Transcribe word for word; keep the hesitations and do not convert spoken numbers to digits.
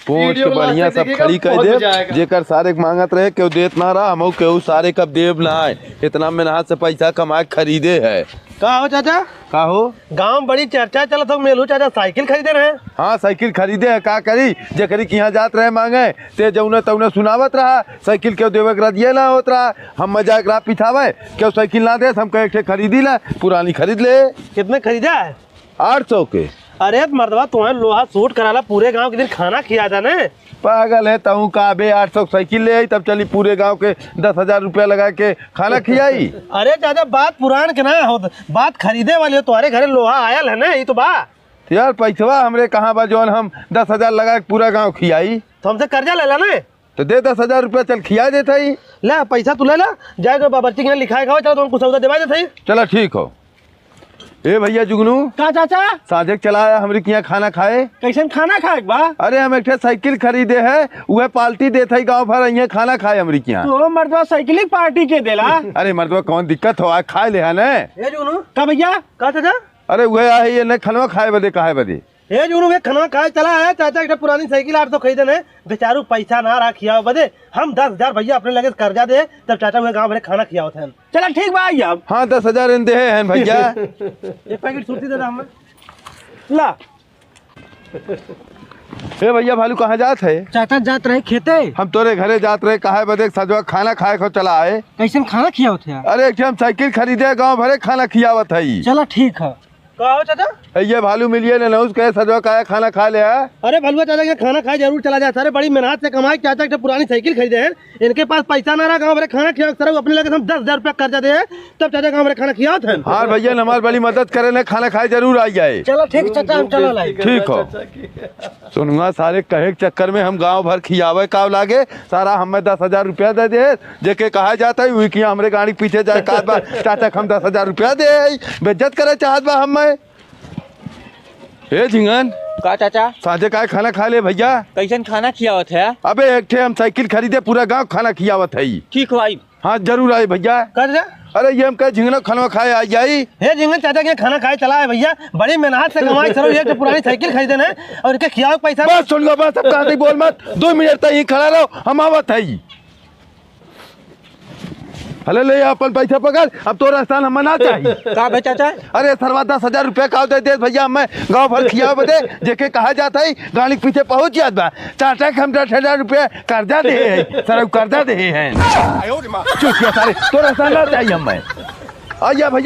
पूछ के वीडियो बढ़िया से सब देखिएगा, खड़ी कर बहुत देब। मजा आएगा। जेकर सारे के मांगत रहे, केहू देत ना रहा, हमहू केहू सारे कब देब ना है। इतना मेहनत से पैसा कमा के खरीदे है। का हो चाचा? का हो? गाँव में बड़ी चर्चा चलत हो, मेलू चाचा साइकिल खरीदे रहे। हाँ, साइकिल खरीदे है, का करी? जेकरी के यहाँ जात रहे मांगे, ते जौने तौने सुनावत रहा, साइकिल केहू देवे के रजिए ना होत रहा। हम मजाक रहा पिछावे, केहू साइकिल ना देत, हम कहे, "एक ठे खरीदी ला, पुरानी खरीद ले।" कितने खरीदा है? आठ सौ के। अरे त मर्दवा, तुम्हें लोहा सूट कराला, पूरे गाँव के दिन खाना खिया जाने। पागल है तहूँ का बे, आठ सौ के साइकिल ले आई, तब चली पूरे गाँव के दस हजार रुपया लगा के खाना खियाई। अरे चाचा, बात पुरान के ना होत, बात खरीदे वाली हो। तुम्हारे घरे लोहा आयल है ना, ये तो बा। तो यार, पैसवा हमरे कहाँ बा, जौन हम दस हजार लगा के पूरा गाँव खियाई? तो हमसे कर्जा ले ला ना। तो दे दस हजार रुपया, चल खिया देत हई। ले, पैसा तू ले ला, जाए के बावर्ची के यहाँ लिखाए खाओ, चलो तुमको सौदा देवा देत हई। चला, ठीक हो। ए भैया जुगनू, का चाचा? साँझे के चला आया हमरी के यहाँ खाना खाए। कैसन खाना खाए के बा? अरे, हम एक ठे साइकिल खरीदे है, उहे पार्टी देत हई, गाँव भर अइहें खाना खाए हमरी के यहाँ। तो मर्दवा साइकिल ही पार्टी के देला? अरे मर्दवा, कौन दिक्कत हो, आज खाए ले है ने। ए जुगनू। का भैया? का चाचा? अरे उहे आहे, ये ने खनवा खाए बदे, काहे बदे? ए जुगनू, वे खनवा खाए चला है, चाचा एक ठे पुरानी साइकिल आठ सौ खरीदे ने, बेचारू पैसा ना रहा खियावे बदे। हम दस हजार भैया अपने लगे से कर्जा दे, तब चाचा हुए गाँव भरे खाना खियावत हैं। चला ठीक बा, आई अब। हाँ, दस हजार इन देहे हैं भैया। एक पैकेट सुरती दे दे हमें। ला। ए भैया भालू, कहाँ जात है? चाचा जात रहे खेते। हम तोरे घरे जात रहे, काहे बदे? सजवा खाना खाए को चला आए। कैसन खाना खियावत है? अरे एक ठे हम साइकिल खरीदे, गाँव भरे खाना खियावत है। चला ठीक है। का हो चाचा? ए, ये भालू मिलिए ने नहुस कहे, "सजवा काहे खाना खा ले है?" अरे भलुआ चाचा के खाना खाए जरूर चला जाए। सारे बड़ी मेहनत से कमाए, चाचा एक ठे पुरानी साइकिल खरीदे हैं। इनके पास पैसा ना रहा, गाँव भरे खाना खियाओ, सरऊ अपने लगे से हम दस हजार रुपया कर्जा दे हैं, तब चाचा गाँव भरे खाना खियावत हैं। हाँ भैया, हमार बड़ी मदद करे ने, खाना खाए जरूर आ जाए। चलो ठीक चाचा, हम चलो लाई। ठीक हो। सोनुआ सारे कहे के चक्कर में हम गाँव भर खियावे का लागे, सारा हमें दस हजार रुपया दे दे, जेके कहा जात है, वही किया हमरे गाड़ी के पीछे जाए, कहत बा, "चाचा, हम दस हजार रुपया दे आई, बेइज्जत करे चाहत बा हमें।" ए झिंगन। का चाचा? साँझे काहे खाना खा ले भैया? कैसन खाना खियावत है? अबे, एक ठे हम साइकिल खरीदे, पूरा गाँव खाना खियावत है। ठीक हो, आई। हाँ, जरूर आई भैया। का चाचा? अरे, ये हम कहे झिंगना खाना खाए आ जाई। हे झिंगन, चाचा के खाना खाए चला है भैया, बड़ी मेहनत से कमाई, सरो एक ठे पुरानी साइकिल खरीदे ने और इनके खियावे के पैसा। बस सुन लो, बस, अब कहाँ से बोल मत, दो मिनट तक यहीं खड़ा रहो, हम आवत है। हले ले अपन पैसा पकड़, अब तोरा एहसान हमें ना चाही। का बे चाचा? अरे सरवा, दस हजार रुपया का दे दे भैया, हमें गाँव भर खियावे बदे, जेके कहा जात है, गाड़ी के पीछे पहुँच जात बा। चाचा के हम दस हजार रुपया कर्जा दे है, सरऊ कर्जा दे है। चुप किया सारे, तोरा एहसान ना चाही हमें। आ जा भैया।